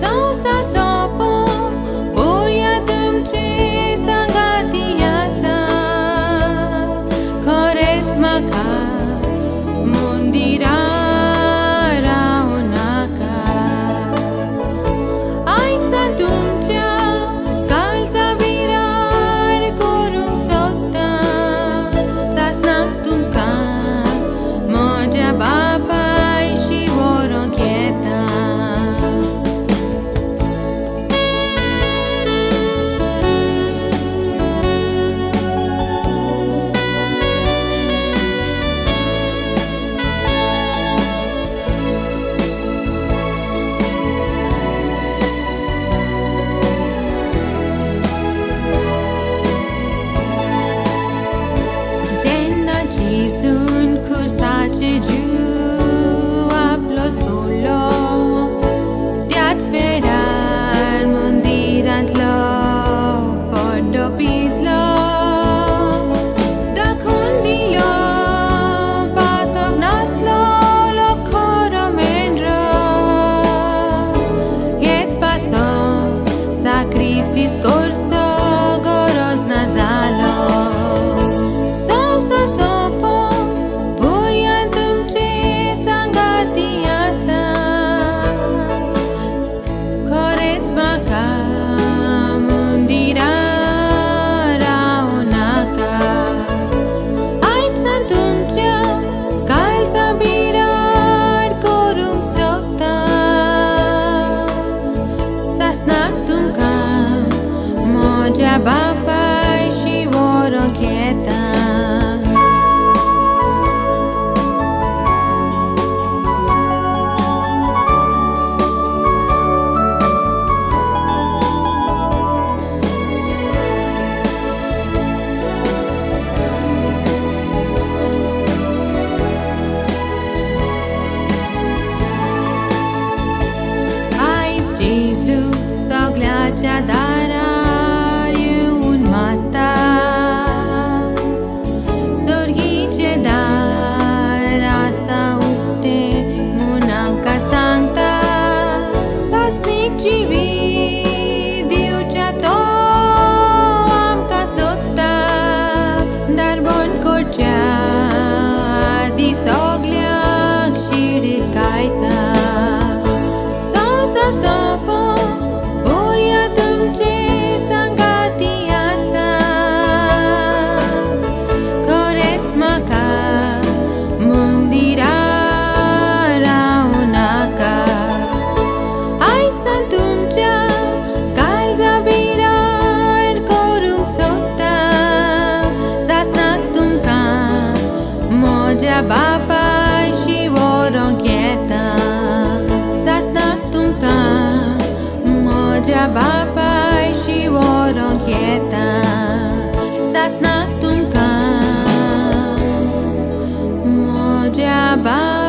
संवसा सोंपो बोरया तुमचे सांगाती आसा खरेंच म्हाका मंदिरा रावूं नाका आयज तुमच्या काळजा बिरार करूंक सोदता सासणाक तुमकां म्हज्या बापायशी व्हरूंक येता. जेन्ना जेजून खुर्साचेर जीव आपलो सोडलो त्याच वेळार मंदिरांतलो पड्डो पिजलो दाखोवन दिलो पातक नासलो खरो मेंढरो हेच पासत साक्रिफीस करचो गरज ना जालो. संवसा सोंपो बोरया तुमचे सांगाती आसा खरेंच म्हाका मंदिरा रावूं नाका आयज तुमच्या काळजा बिरार करूंक सोदता सासणाक तुमकां म्हज्या बापायशी व्हरूंक येता. आयज जेजू सगळ्याच्या दारार येवन मारता सर्गीचें दार आसा उक्तें म्हूण आमकां सांगता सासणीक जिवीत दिवच्या तो आमकां सोदता दार बंद करच्या आदीं सगळ्यांक शिडकायता. संवसा सोंपो बोरया तुमचे सांगाती आसा खरेंच म्हाका मंदिरा रावूं नाका आयज तुमच्या काळजा बिरार करूंक सोदता सासणाक तुमकां म्हज्या बापायशी व्हरूंक येता सासणाक तुमकां म्हज्या बापायशी व्हरूंक येता सासणाक तुमकां म्हज्या बापायशी.